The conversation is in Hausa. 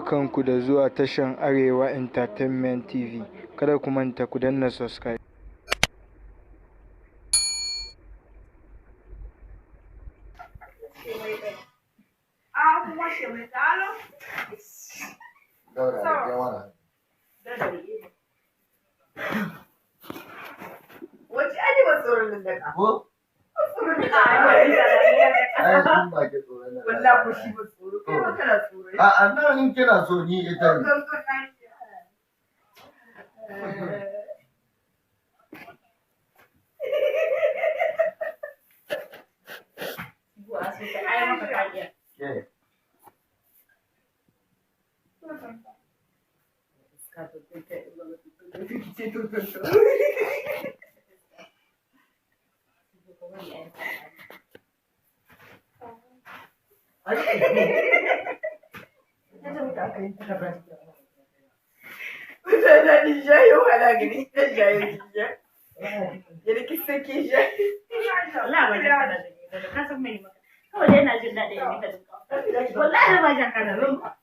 Barkanku da zuwa tashan Arewa Entertainment TV. Kada ku manta ku danna subscribe. Wace aji ba tsoron nan da ka? Ko? Tsoron nan da Ai, kun ba ke tsoron nan. Wallahi ko shi ba tsoro, kai ma kana tsoro. A'a, nan in kina so ni ita ne. Ke. Mutane shayo wala gani ta shayo jiya. Yadda ki sake shayo. Wallahi ba jan kana da ka san mai maka. Kawai dai ina jin daɗi in ka dinka. Wallahi ba jan kana da.